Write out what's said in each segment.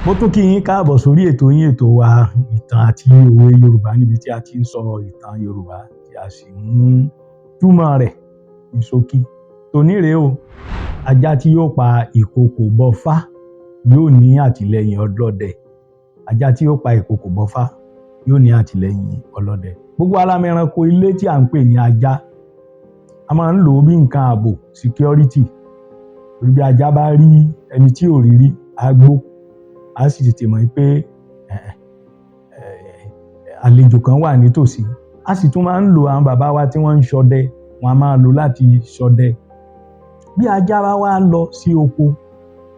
Mo tún kí yín káàbọ̀ sórí ètò yín, ètò wa, Ìtàn àti Òwe Yorùbá, níbi tí a ti ń sọ ìtàn Yorùbá tí a sì ń túmọ̀ rẹ̀ ní ṣókí. Tòní rèé o, ajá tí yóò pa ìkookò bọfá yóò ní àtìlẹ́yìn ọlọ́dẹ. Ajá tí yóò pa ìkookò bọfá yóò ní àtìlẹ́yìn ọlọ́dẹ. Gbogbo wa la mọ ẹranko ilé tí à ń pè ní ajá. A máa ń lò ó bí nǹkan ààbò, security. Torí bí ajá bá rí ẹni tí ò rí rí, á gbó, á sì tètè mọ̀ pé àlejò kan wà nítòsí. A sì tún máa ń lò, àwọn bàbá wa tí wọ́n ń ṣọdẹ, wọ́n á máa lò láti ṣọdẹ. Bí ajá bá wá lọ sí oko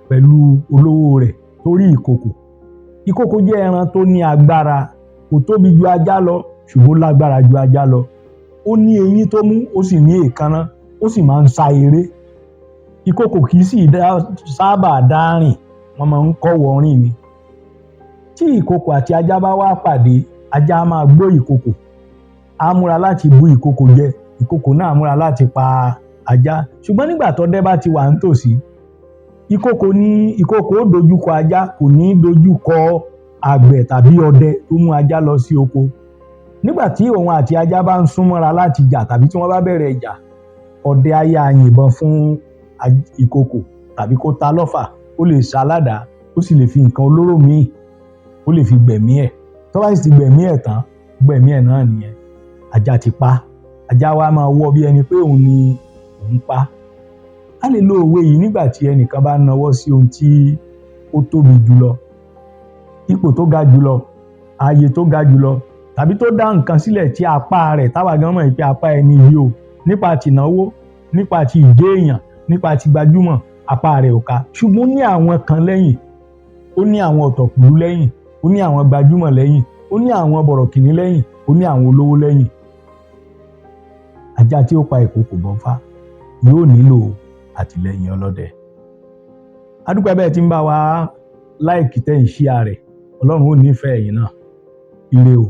pẹ̀lú olówó rẹ̀ tó rí ìkookò, ìkookò jẹ́ ẹran tó ní agbára, kò tóbi ju ajá lọ, ṣùgbọ́n ó lágbára ju ajá lọ. Ó ní eyín tó mú, ó sì ní èékánná, ó sì máa ń sá eré. Ìkookò kì í sì sábà dá rìn, wọ́n máa ń kọ́wọ̀ọ́ rìn ni. Tí ìkookò àti ajá bá wá pàdé, ajá á máa gbó ìkookò, á múra láti bu ìkookò jẹ, ìkookò náà á múra láti pa ajá. Ṣùgbọ́n nígbà tọ́dẹ bá ti wà nítòsí, ìkookò ní ìkookò ó dojúkọ ajá, kò ní dojúkọ àgbẹ̀ tàbí ọdẹ tó mú ajá lọ sí oko. Nígbà tí òun àti ajá bá ń súnmọ́ra láti jà tàbí tí wọ́n bá bẹ̀rẹ̀ ìjà, ọdẹ á yáa yìnbọn fún ìkookò tàbí kó ta lọ́fà, ó lè ṣá ládàá, ó sì lè fi nǹkan olóró míì, ó lè fi gbẹ̀mí ẹ̀. Tó bá sì ti gbẹ̀mí ẹ̀ tán, gbẹ̀mí ẹ̀ náà nìyẹn. Ajá ti pa. Ajá wa máa wọ́ bí ẹni pé òun ni òun pa. A lè lo òwe yìí nígbà tí ẹnìkan bá nawọ́ sí ohun tí ó tóbi jùlọ, ipò tó ga jùlọ, ààyè tó ga jùlọ, tàbí tó dá nǹkan sílẹ̀ tí apá rẹ̀ táwa gan mọ̀ pé apá ẹni yìí o, nípa tìnáwó, nípa ti ìjẹ́ èèyàn, nípa ti gbajúmọ̀, apá rẹ̀ ò ká. Ṣùgbọ́n ó ní àwọn kan lẹ́yìn, ó ní àwọn ọ̀tọ̀kùlú lẹ́yìn, ó ní àwọn gbajúmọ̀ lẹ́yìn, ó ní àwọn bọ̀rọ̀kìnní lẹ́yìn, ó ní àwọn olówó lẹ́yìn. Ajá tí ó pa ìkookò bọ́fá yóò nílò àtìlẹ́yìn ọlọ́dẹ. A dúpẹ́ bẹ́ẹ̀ tí ń bá wa like, tẹ́ ń share rẹ̀. Ọlọ́run ó nífẹ̀ẹ́ ẹ̀yin náà. Ire o.